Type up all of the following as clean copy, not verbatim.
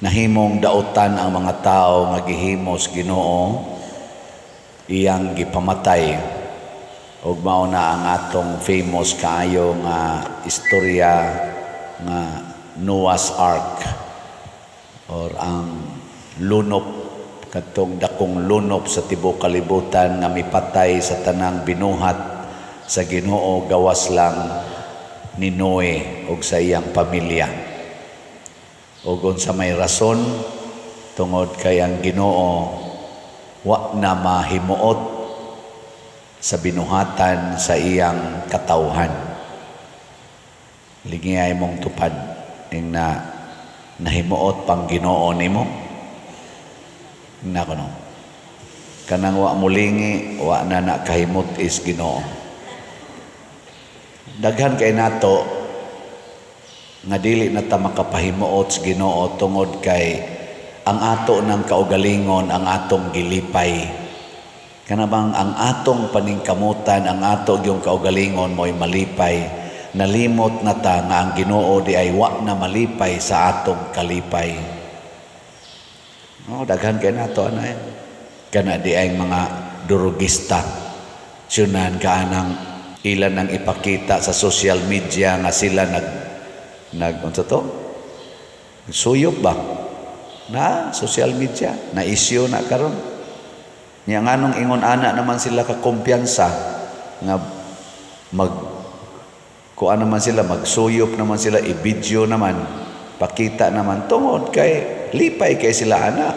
Nahimong dautan ang mga tao nga gihimos Ginoo, iyang gipamatay. Ug mao na ang atong famous kaayo nga istorya nga Noah's Ark or ang lunop, katong dakong lunop sa tibuok kalibutan nga mipatay sa tanang binuhat sa Ginoo gawas lang ni Noe ug sa iyang pamilya. Ug unsa may rason? Tungod kay ang Ginoo wa na mahimuot sa binuhatan sa iyang katawhan. Lingiyay mong tupad ing na nahimuot pang Ginoo nimo. Na kuno. Kanang wa mulingi, wa na na kahimot is Ginoo. Daghan kay nato nga dili na ta makapahimuot sa Ginoo tungod kay ang ato ng kaugalingon ang atong gilipay. Kana bang ang atong paningkamutan, ang ato gyung kaugalingon mo'y malipay. Nalimot na ta nga ang Ginoo di ay wa na malipay sa atong kalipay. Oh, daghan kay nato ana eh. Kana di ay mga durugista. Syunan ka anang ilan nang ipakita sa social media nga sila nag nag unsa to? Suyop ba? Na social media, na issue na karon. Nya nganong ingon ana naman sila ka kumpiyansa nga mag kuan naman sila, magsuyop naman sila, i-video naman, pakita naman, tungod kay lipay kay sila ana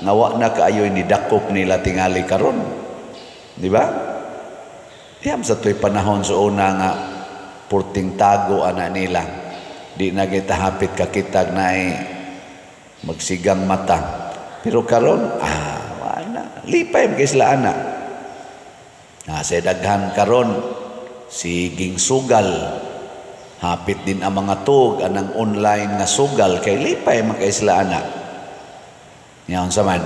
nga wa na kaayoy ni dakop nila tingali karon, di ba? Diyam sa tuy panahon sa una nga purting tago ana nila, di na kita hapit kakitag na magsigang mata, pero karon wala, lipay kay sila ana. Na sa daghan karon siging sugal, hapit din ang mga tug anang online nga sugal kay lipay man kay sila ana. Nya unsa man,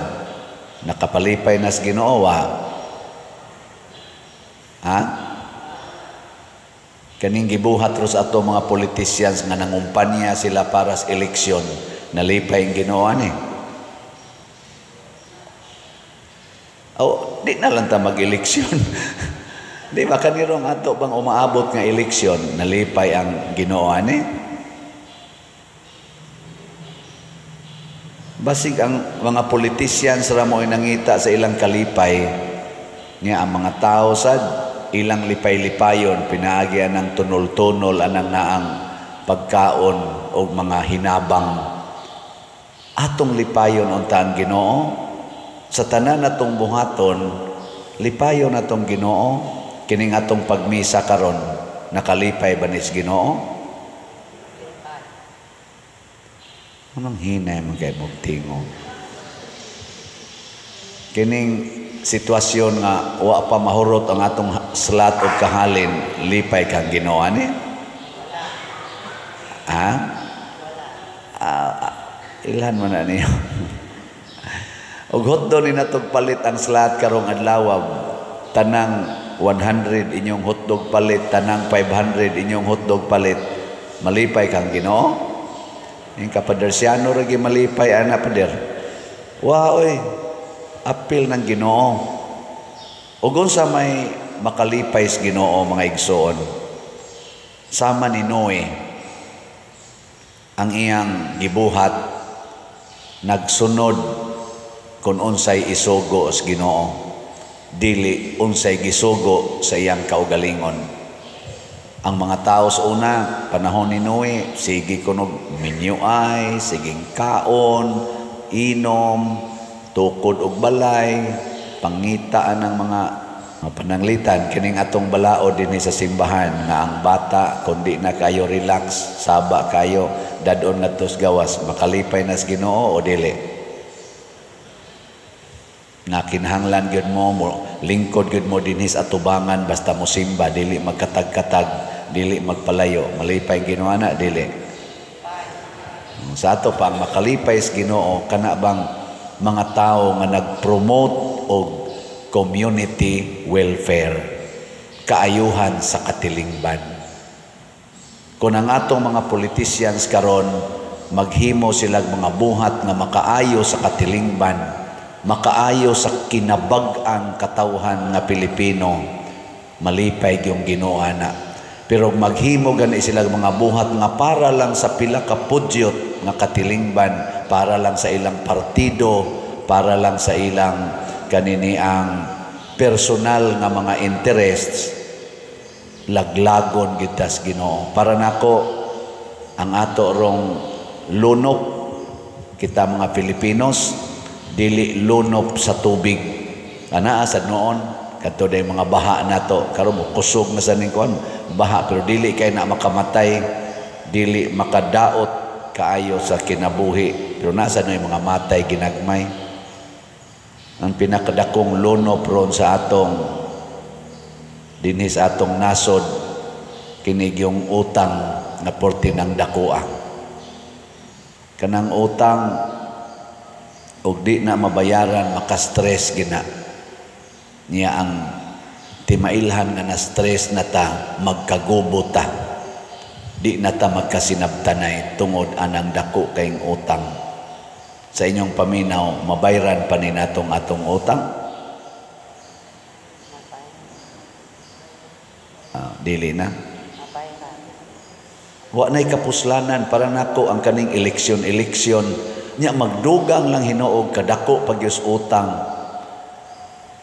nakapalipay nas Ginoo wa? Ha? Kaning gibuhat ros ato mga politicians nga nangumpanya sila para sa eleksyon, nalipay ang Ginoo ani? Oh, di na lang ta mag-eleksyon. Di ba kanirong ato bang umaabot nga eleksyon, nalipay ang Ginoo ani? Basig ang mga politicians ra mo'y nangita sa ilang kalipay, niya ang mga tao sad ilang lipay-lipayon pinaagi anang tunol-tunol anang naang pagkaon og mga hinabang. Atong lipayon unta ang Ginoo sa tanan natong buhaton, lipayon atong Ginoo. Kining atong pagmisa karon, nakalipay ba nis Ginoo? Anong hinay man kay mong tingo? Kining sitwasyon nga wa pa mahurot ang atong slat og kahalin, lipay kang Ginoo ani? Ha? Ilhan man na niyo. Og hotdog ni natog palit ang slat karong adlaw, tanang 100 inyong hotdog palit, tanang 500 inyong hotdog palit, malipay kang Ginoo? Yung kapadersyano ragi malipay ana pader. Wa oy, apil ng Ginoo. Ug unsa may makalipay sa Ginoo mga igsoon? Sama ni Noe, ang iyang gibuhat nagsunod kung unsay isugo sa Ginoo, dili unsay gisugo sa iyang kaugalingon. Ang mga tao sa una, panahon ni Noe, sige kunog minyuay, siging kaon, inom, tukod og balay, pangitaan ng mga pananglitan. Kining atong balaod dinhi sa simbahan nga ang bata kundi na kayo relax, saba kayo, dadon ngadto sa gawas, makalipay na sa Ginoo o dili? Nga kinahanglan gyud mo, lingkod gyud mo dinhi sa atubangan basta mo simba, dili magkatag-katag, dili magpalayo, malipay Ginoo na dili? Sa ato pa ang makalipay sa Ginoo kana bang mga tao nga nag-promote og community welfare, kaayuhan sa katilingban. Kung ang atong mga politicians karon Maghimo sila mga buhat nga makaayo sa katilingban, makaayo sa kinabag-ang katawhan nga Pilipino, malipay gyung Ginoo ana. Pero maghimo gani sila mga buhat nga para lang sa pila ka pudyot nga katilingban, para lang sa ilang partido, para lang sa ilang kanini ang personal nga mga interests, laglagon gitas Ginoo. Para nako ang ato rong lunop kita mga Pilipinos, dili lunop sa tubig. Ana sa noon kadto day mga baha nato karon kusog na sa ning kuan baha, pero dili kay na makamatay, dili makadaot kaayo sa kinabuhi, pero nasa no mga matay ginagmay. Ang pinakadakong lunop ron sa atong dinhi sa atong nasod kini yung utang na porti ng dakoa. Kanang utang og di na mabayaran, makastress gina niya. Ang timailhan nga na stress na ta, magkagubo ta, di na ta magkasinabtanay tungod anang dako kayong utang. Sa inyong paminaw, mabayran pa ni natong atong utang? Dili na. Wa na'y kapuslanan. Para nako ang kaning eleksyon-eleksyon nya magdugang lang hinuog kadako pagyus utang.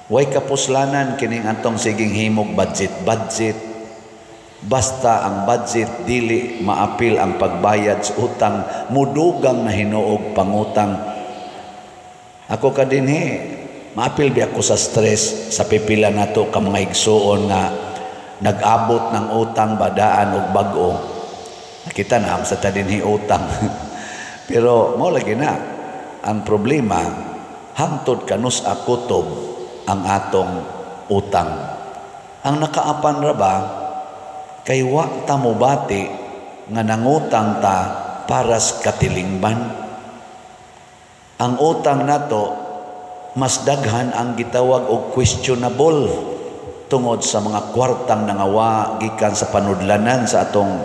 Way kapuslanan kining antong siging himog budget. Basta ang budget dili maapil ang pagbayad sa utang, mudugang na hinuog pangutang. Ako ka dinhi, maapil bi ako sa stress sa pipila nato ka mga igsuon nga nag-abot ng utang badaan og bag-o. Nakita na sa ta dinhi utang. Pero mao lagi na ang problema, hangtod kanus kutob ang atong utang. Ang nakaapan ra ba kay wa ta mobati nga nangutang ta para sa katilingban. Ang utang nato mas daghan ang gitawag og questionable tungod sa mga kwartang nangawa gikan sa panudlanan sa atong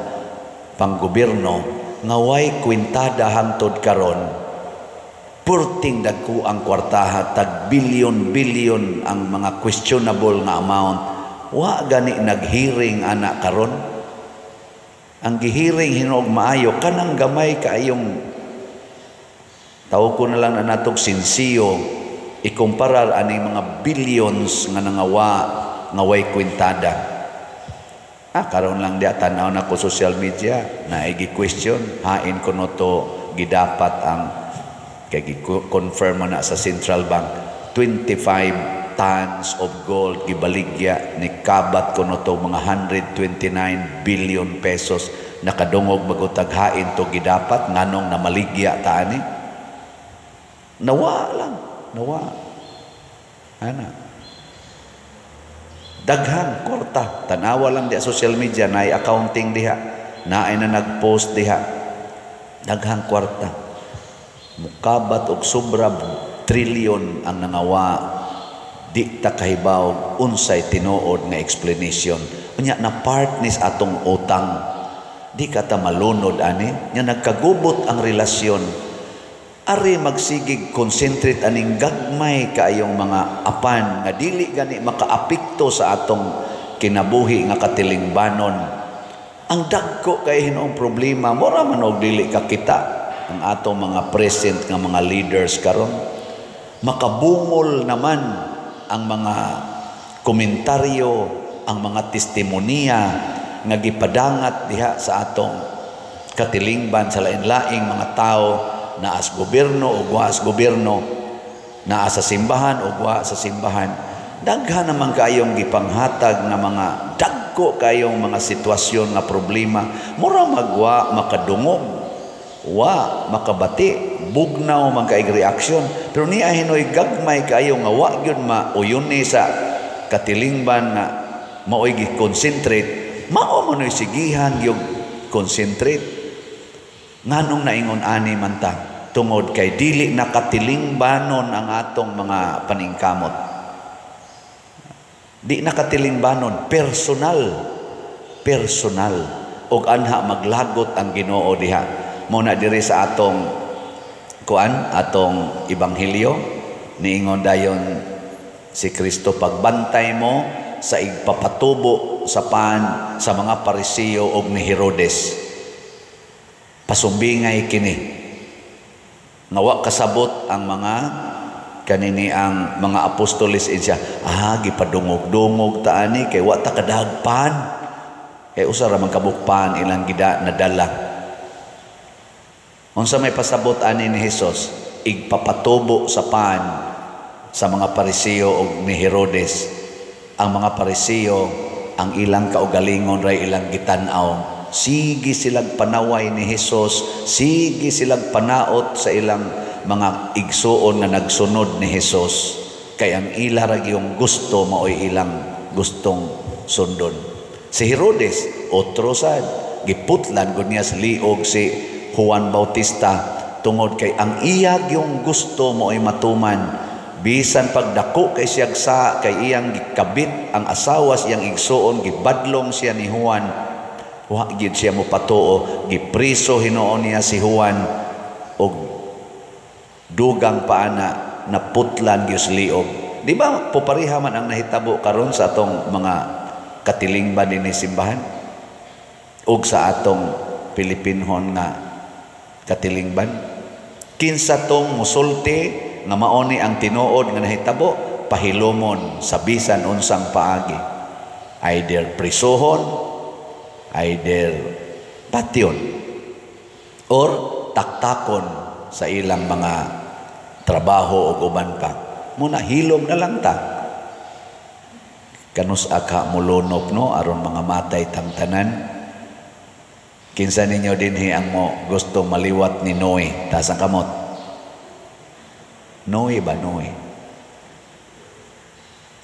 panggobyerno nga way kwintada hangtod karon. Purting dagko ang kwartaha, tag bilyon-bilyon ang mga questionable nga amount. Wa gani naghearing ana karon. Ang gihearing hinuog maayo kanang gamay kaayong tawag ko na lang na natog sinsiyo ikumparar aning mga billions nga nangawa nga way kwintada. Karon lang diya tan-aw na ko social media, naigi question, hain kuno to gidapat ang kay gi-confirm na sa Central Bank, 25 tons of gold gibaligya ni kabat kuno to mga 129 billion pesos. Nakadungog magutag hain to gidapat, nganong namaligya ta ani? Nawa lang, nawa. Ana. Daghan kwarta, tanawa lang diha social media, naay accounting diha, naay na nag-post diha. Daghang kwarta. Mukabat og sobra trilyon ang nangawa, di ta kahibaw unsay tinuod nga explanation. Unya na part nis atong utang. Di ka ta malunod ani, nya nagkagubot ang relasyon. Ari magsigig concentrate aning gagmay kaayong mga apan nga dili gani makaapekto sa atong kinabuhi nga katilingbanon. Ang dagko kay hinuong problema, mura man og dili kakita ang atong mga present nga mga leaders karon. Makabungol naman ang mga komentaryo, ang mga testimonya nga gipadangat diha sa atong katilingban sa lain-laing mga tao, naa sa gobyerno o wa sa gobyerno, naa sa simbahan o wa sa simbahan. Daghan naman kayong gipanghatag nga mga dagko kayong mga sitwasyon nga problema, mura magwa makadungog, wa makabati, bugnaw man kay reaksyon, pero niya hinoy gagmay kayo nga wa gyud mauyuni sa katilingban nga maoy gi-concentrate, mao man oy sigihan gyud concentrate. Nganong naingon ani man ta? Tungod kay dili na katilingbanon ang atong mga paningkamot. Di na katilingbanon, personal. Personal. Og anha maglagot ang Ginoo diha. Mo na diri sa atong kuan, atong ebanghelyo, niingon dayon si Kristo, "Pagbantay mo sa igpapatubo sa pan sa mga Parisiyo og ni Herodes." Pasumbingay kini nga wa kasabot ang mga kanini, ang mga apostoles siya, gipadungog-dungog ta ani kay wa ta kadagpan, kay usa ra man kabukpan ilang gida nadala. Unsa may pasabot ani ni Hesus? Igpapatubo sa pan sa mga Parisiyo og ni Herodes. Ang mga Parisiyo, ang ilang kaugalingon ray ilang gitan-aw. Sige silag panaway ni Hesus, sige silag panaot sa ilang mga igsuon nga nagsunod ni Hesus, kay ang ila ra yung gusto, maoy ilang gustong sundon. Si Herodes, otro sad, giputlan gud niya sa liog si Juan Bautista tungod kay ang iya yung gusto maoy matuman, bisan pagdako kay siyag sa kay iyang gikabit ang asawa siyang igsuon, gibadlong siya ni Juan, wa gid siya mopatuo, gipriso hinuon niya si Juan og dugang paana naputlan gyud liog. Di ba popariha man ang nahitabo karon sa atong mga katilingban dinhi simbahan ug sa atong Pilipinhon nga katilingban? Kinsa tong musulti nga mao ni ang tinuod nga nahitabo, pahilumon sa bisan unsang paagi, either prisuhon, either patyon, or taktakon sa ilang mga trabaho o uban pa. Muna hilom na lang ta. Kanus aka mulunop, no, aron mga matay tang tanan. Kinsa ninyo dinhi ang mo gusto maliwat ni Noe? Taas ang kamot. Noe ba, Noe?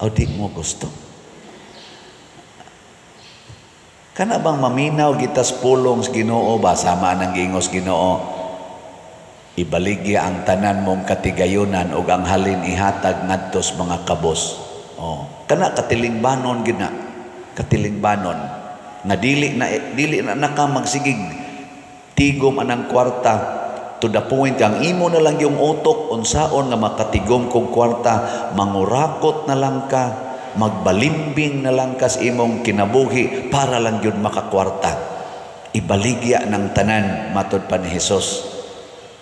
O di mo gusto? Kana bang maminaw gitas pulong sa Ginoo ba, sama nang giingos Ginoo, ibaligya ang tanan mong katigayunan ug ang halin ihatag ngadto sa mga kabos. Oh, kana katilingbanon gid na. Katilingbanon nga dili na naka magsigig tigom anang kwarta, to the point ang imo na lang yung utok unsaon nga makatigom kog kwarta, mangurakot na lang ka, magbalimbing na lang ka sa imong kinabuhi para lang gyud makakwarta. Ibaligya ng tanan, matod pa ni Hesus.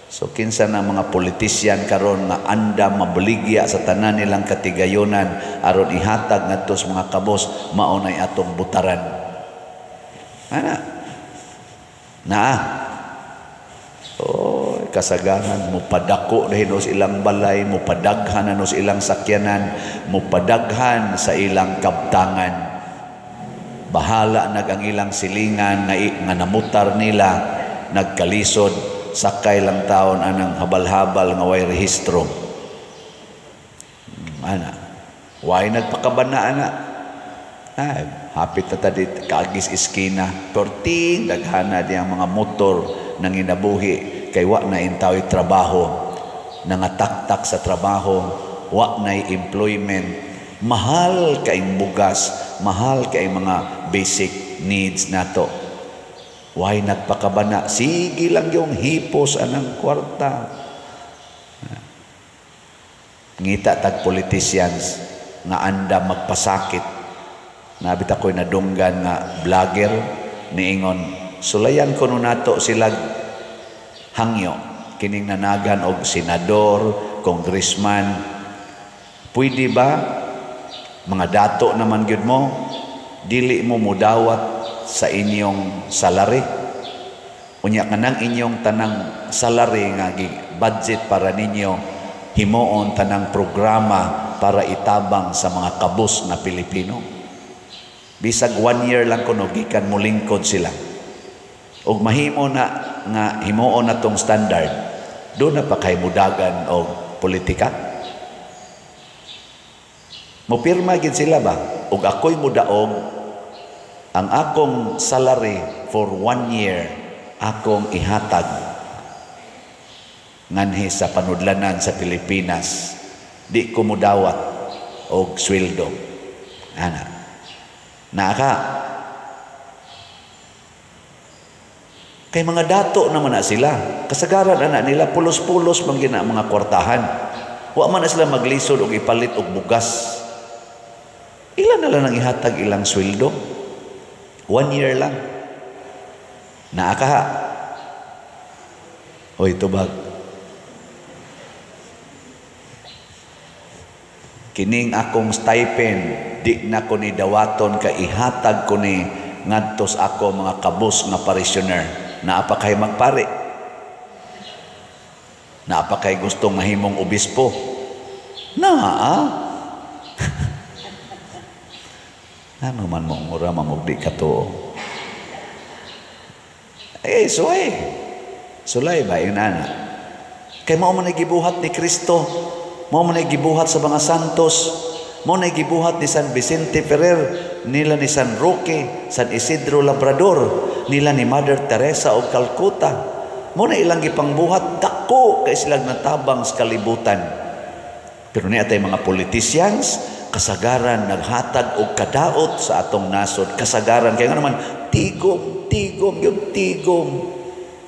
So kinsa na mga politisyan karon nga anda mabaligya sa tanan nilang katigayonan aron ihatag ngadto sa mga kabos, mao nay atong butaran. Ana. Naa. Oh, kasagaran mopadako na hinos ilang balay, mopadaghan na sa ilang sakyanan, mopadaghan sa ilang kabtangan. Bahala nag ang ilang silingan nga namutar nila, nagkalisod, sakay lang taon anang habal-habal nga way rehistro. Ana, way nagpakabana ana. Ay, hapit na ta dit kaagis iskina, perting daghana di ang mga motor nang inabuhi kay wa na intaw'y trabaho, nangataktak sa trabaho, wa na'y employment, mahal kaing bugas, mahal kay mga basic needs nato. Why nagpakabana? Sige lang yung hipos anang kwarta. Ngita tag politicians nga anda magpasakit. Nabit ako'y nadunggan nga vlogger niingon, sulayan kuno nato sila hangyo kining nanagan og senador, congressman. Pwede ba mga dato naman gyud mo, dili mo mudawat sa inyong salary? Unya kanang inyong tanang salary nga budget para ninyo, himuon tanang programa para itabang sa mga kabus na Pilipino. Bisag 1 year lang kuno gikan molingkod sila. Og mahimo na nga himuon na tong standard, do na pa kay mudagan og politika. Mopirma gid sila ba? Og ako'y mudaog ang akong salary for 1 year akong ihatag nganhi sa panudlanan sa Pilipinas. Di ko mudawat og sweldo. Ana. Naa ka. Kay mga dato naman na sila. Kasagaran ana nila, pulos-pulos man gina mga kwartahan. Wa man na sila maglisod og ipalit og bugas. Ilan na lang ang ihatag ilang sweldo? 1 year lang. Naa ka ha? Oy, tubag. Kining akong stipend, di na ko ni dawaton kay ihatag ko ni ngadto sa ako mga kabus nga parishioner. Naa pa kay magpari. Naa pa kay gustong mahimong obispo. Naa. Ano man mo mura mamugdi ka to. Eh, suway. Sulay ba yun ana? Kay mao man ay gibuhat ni Kristo, mao man ay gibuhat sa mga santos, mao na gibuhat ni San Vicente Ferrer, nila ni San Roque, San Isidro Labrador, nila ni Mother Teresa of Calcutta. Mao na ilang gipangbuhat, dako kay silang natabang sa kalibutan. Pero niya tay mga politicians, kasagaran naghatag og kadaot sa atong nasod. Kasagaran kay nga naman tigom, tigom, yung tigom.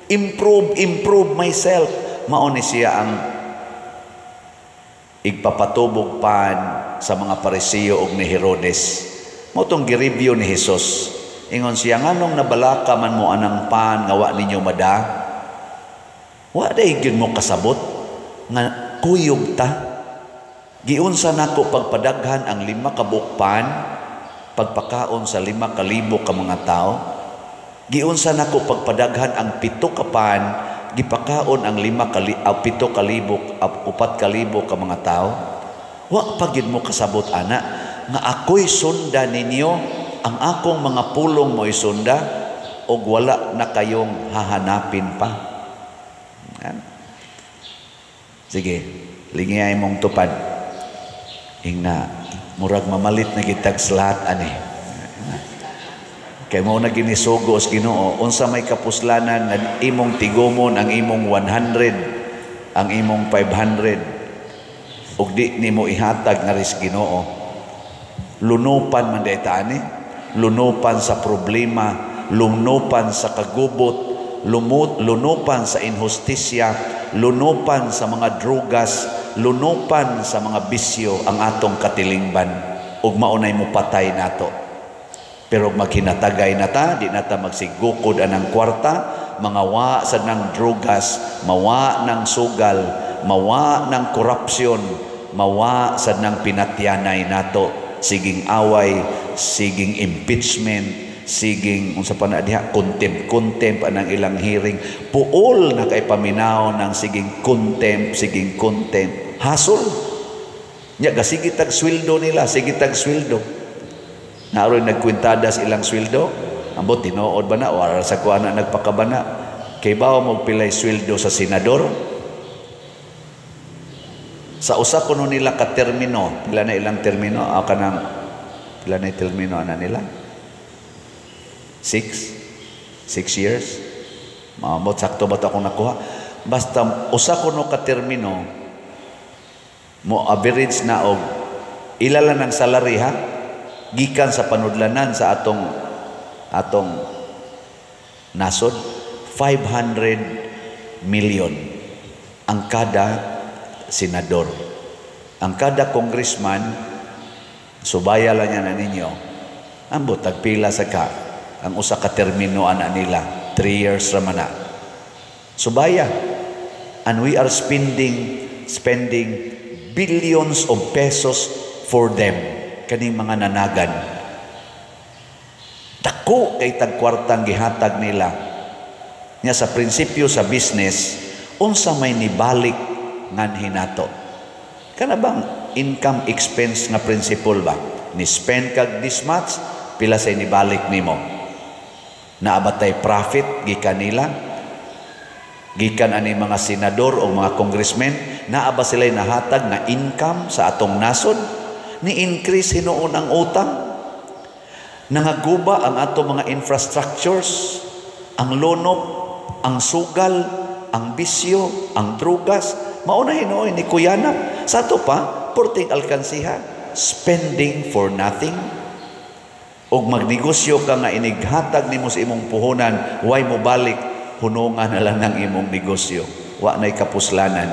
Improve, improve myself. Mao ni siya ang igpapatubog pan sa mga Parisiyo og ni Herodes. Mao tong gireview ni Hesus. Ingon siya, nganong nabalaka man mo anang pan nga wa ninyo mada? Wa day gyud mo kasabot nga kuyog ta. Giunsa nako pagpadaghan ang 5 ka buok pan, pagpakaon sa 5,000 ka mga tao. Giunsa nako pagpadaghan ang 7 ka pan, gipakaon ang 7,000, 4,000 ka mga tao. Wa pa gyud mo kasabot ana nga ako'y sunda ninyo, ang akong mga pulong mo'y sunda, og wala na kayong hahanapin pa. Yan. Sige, lingiyay mong tupad. Ingna, murag mamalit na gitag slat ani. Kay mao na ginisugo sa Ginoo, unsa may kapuslanan nga imong tigumon ang imong 100, ang imong 500, ug di nimo ihatag nga ris Ginoo. Lunupan man day ta ani, lunupan sa problema, lunupan sa kagubot, lunupan sa inhustisya, lunupan sa mga drogas, lunupan sa mga bisyo ang atong katilingban, ug maunay mo patay nato. Pero maghinatagay na ta, di na ta magsigukod anang kwarta, mangawa sa nang drogas, mawa ng sugal, mawa ng korupsyon, mawa sa nang pinatyanay nato, siging away, siging impeachment, siging unsa pa na diha, contempt, contempt anang ilang hearing, puol na kay paminaw ng siging contempt, siging contempt, hasol. Nya gasigi tag sweldo nila, sige tag sweldo. Naroy nagkwintadas ilang sweldo, ambot tinuod ba na o ara sa kuha na nagpakabana. Kay bawo mo pilay sweldo sa senador? Sa usa kuno nila ka termino, pila na ilang termino, kanang pila na termino ana nila? 6 years. Maamot sakto ba to akong nakuha? Basta usa kuno ka termino mo average na og ila lang ang salary ha, gikan sa panudlanan sa atong nasod, 500 million ang kada senador. Ang kada congressman, subaya lang yan na ninyo, ambot tagpila sa ka ang usa ka termino ana nila, 3 years ra man na. Subaya. And we are spending billions of pesos for them, kaning mga nanagan. Dako kay tagkwartang gihatag nila. Nya sa prinsipyo sa business, unsa may nibalik nganhi nato? Kana bang income expense nga principle ba? Ni spend kag this much, pila say nibalik nimo? Naa ba tay profit gikan nila? Gikan ani mga senador o mga congressmen, naa ba sila'y nahatag nga income sa atong nasod? Ni-increase hinuon ang utang? Nangaguba ang atong mga infrastructures, ang lonop, ang sugal, ang bisyo, ang drugas. Mao na hinuon ni kuyanap. Sa ato pa, porting alkansiha, spending for nothing. Og magnegosyo ka nga inighatag nimo sa imong puhunan, way mo balik. Hunungan na lang ng imong negosyo. Wa na'y kapuslanan.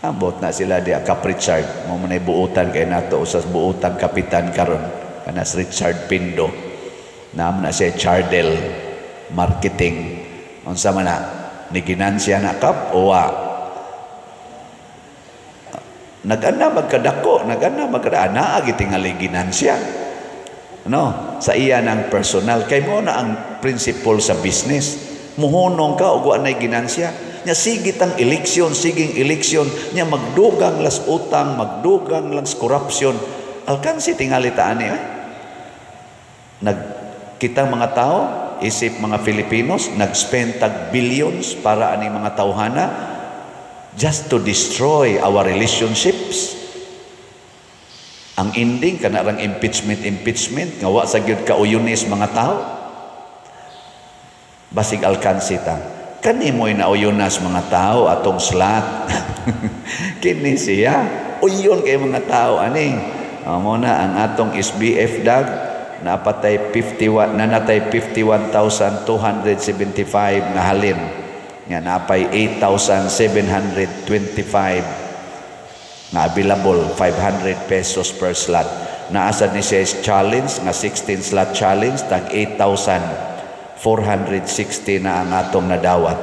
Ambot na sila diya, Kap Richard. Mao man buutan kay nato sa buutang kapitan karon. Kana si Richard Pindo. Naam na siya Chardel Marketing. Unsa man na? Ni ginansya na, Kap, o wa? Nag-ana magkadako, nag-ana magkadako, naa gitingali ginansya. No, sa iya ng personal kay mo na ang principle sa business. Muhunong ka og wa nay ginansya. Nya sige tang eleksyon, siging eleksyon, nya magdugang las utang, magdugang lang corruption. Alkansi tingali ta ani eh. Nag kitang mga tao, isip mga Filipinos, nag-spend tag billions para ani mga tawhana just to destroy our relationships. Ang ending kana rang impeachment, impeachment nga wa sa gyud kauyunis mga tao. Basig alkansi ta. Kani mo'y nauyunas mga tao atong slot. Kini siya. Uyon kay mga tao ani. Mo na ang atong SBF dag napatay 51, nanatay 51,275 nga halin. Nga napay 8,725 nga available, 500 pesos per slot. Naasa ni siya challenge nga 16 slot challenge, tag 8,460 na ang atong nadawat.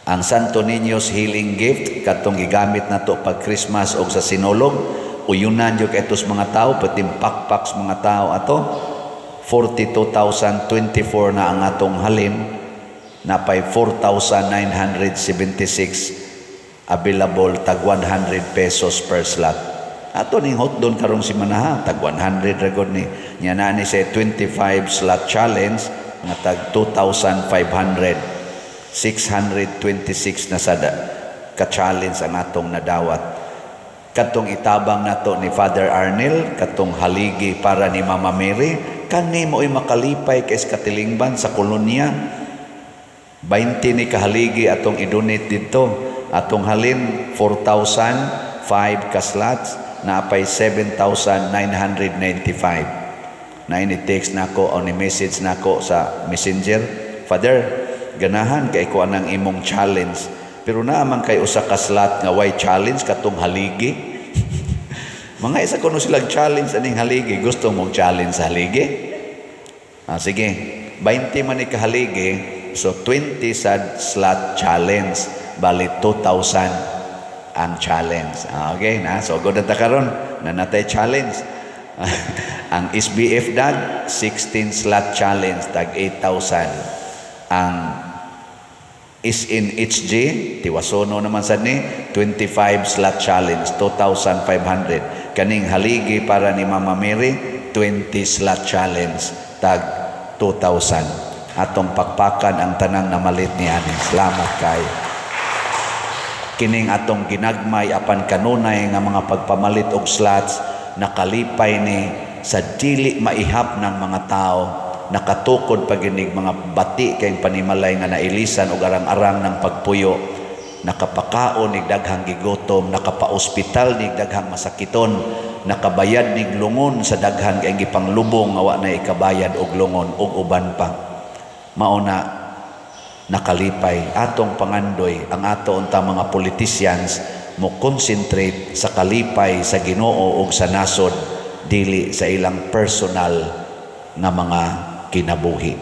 Ang Santo Niño's Healing Gift katong gigamit nato pag Christmas og sa Sinulog, uyunan jud kay mga tao, pati pakpak sa mga tao ato. 42,024 na ang atong halin, napay 4,976 available, tag 100 pesos per slot. Ato ning hotdon karong simana, tag 100 ra gud ni. Nya na ni sa 25 slot challenge nga tag 2,500, 626 na sada ka-challenge ang atong nadawat. Katong itabang nato ni Father Arnel, katong haligi para ni Mama Mary, kani mo'y makalipay kay katilingban sa kolonya. 20 ni kahaligi atong i-donate dito. Atong halin 4,005 ka slots, naapay 7,995. Na ini text nako o ni message nako sa Messenger, "Father, ganahan kay ko anang imong challenge. Pero naa man kay usa ka slot nga way challenge, katong haligi." Mga isa kuno silang challenge aning haligi. Gusto mong challenge sa haligi? Ah, sige. 20 man ni kahaligi, so 20 sa slot challenge, bali 2,000 ang challenge. Ah, okay na. So good na ta karon na natay challenge. Ang SBF dag 16 slot challenge tag 8,000. Ang SNHG Tiwasono naman sad ni 25 slot challenge, 2,500. Kaning haligi para ni Mama Mary, 20 slot challenge tag 2,000. Atong pakpakan ang tanang namalit ni ani. Salamat kay. Kining atong ginagmay apan kanunay nga mga pagpamalit og slots, nakalipay ni sa dili maihap ng mga tao, nakatukod paginig mga bati kay panimalay nga nailisan og arang-arang ng pagpuyo, nakapakaon nig daghang gigutom, nakapaospital nig daghang masakiton, nakabayad nig lungon sa daghan kay gipanglubong nga wa na ikabayad og lungon ug uban pa. Mao na nakalipay. Atong pangandoy ang ato unta mga politicians mo concentrate sa kalipay sa Ginoo ug sa nasod, dili sa ilang personal nga mga kinabuhi.